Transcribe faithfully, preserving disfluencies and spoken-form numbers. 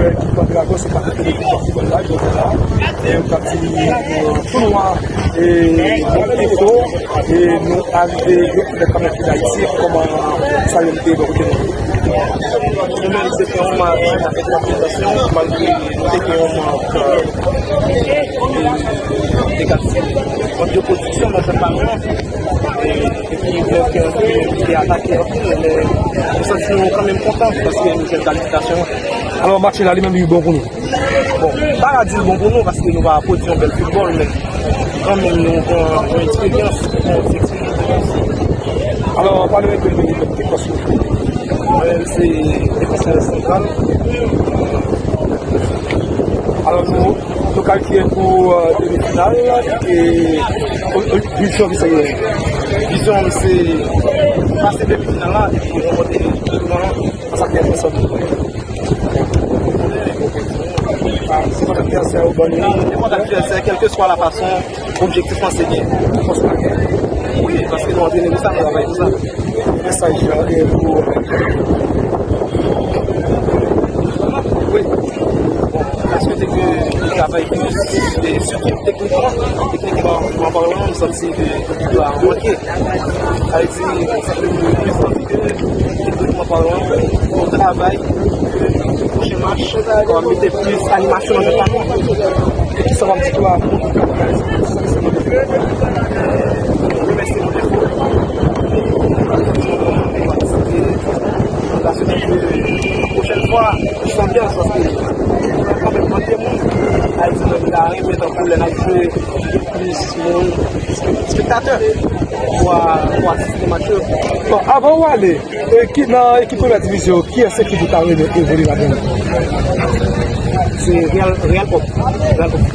Ekip Dragon se pa kote ekip foutbòl la, jodi a. E yo t ap di, e, tounwa, e, bon, e, so, e, nou arive yo konnen kanmenm ki Ayiti, kòman sa yo te bò kote nou. Nou menm, se te yon match avèk konsantrasyon, malgre nou te gen yon mank, e, negatif. Mank de pwodiksyon nan jan pa nou. Epi, donk, e, nou te atake anpil, men nou santi nou kanmenm kontan paske nou jwenn kalifikasyon an. Alò, match la, li menm, li bon pou nou? Bon, m pa ka di l bon pou nou paske nou pa pwodui yon bèl foutbòl, men kanmenm nou pran yon eksperyans, nou pran yon ti eksperyans. Alò, pale nou enpe de, de defans ou. Mwen menm se defansè santral. Alò, nou, nou kalifye pou, e, demi final e, o, o, vizyon ki se gen. Vizyon m se pase demi final la epi ranpòte tounwa an. Sa k enpòtan. Se konn advèsè ou ban nou. Nenpòt advèsè, kèlkeswa la fason, objektif lan se gen. Fòs pa gen. Wi, paske nou antrene pou sa, nou travay pou sa. Mesaj la, e, pou. Wi. Bon, paske te ke travay plis, e, sitou teknikman, teknikman, an palan, m santi ke ekip la manke. Sa vle di, sa vle di, plis anvi ke teknikman palan, pou travay, pwochen match, kapab mete plis animasyon nan jwèt la. E kisa w ap di tou a pou remèsye moun defo. Pwochenn fwa, jis anbyans, paske kanmenm anpil moun, Ayiti menm ta renmen tankou lè n ap jwe plis moun, espektatè pou a, pou asiste match yo. Bon, avan w ale, e, ki, nan ekip premyè divizyon, kiyès ekip ou ta renmen evolye ladan l? Se Real, Real Pop. Real Pop.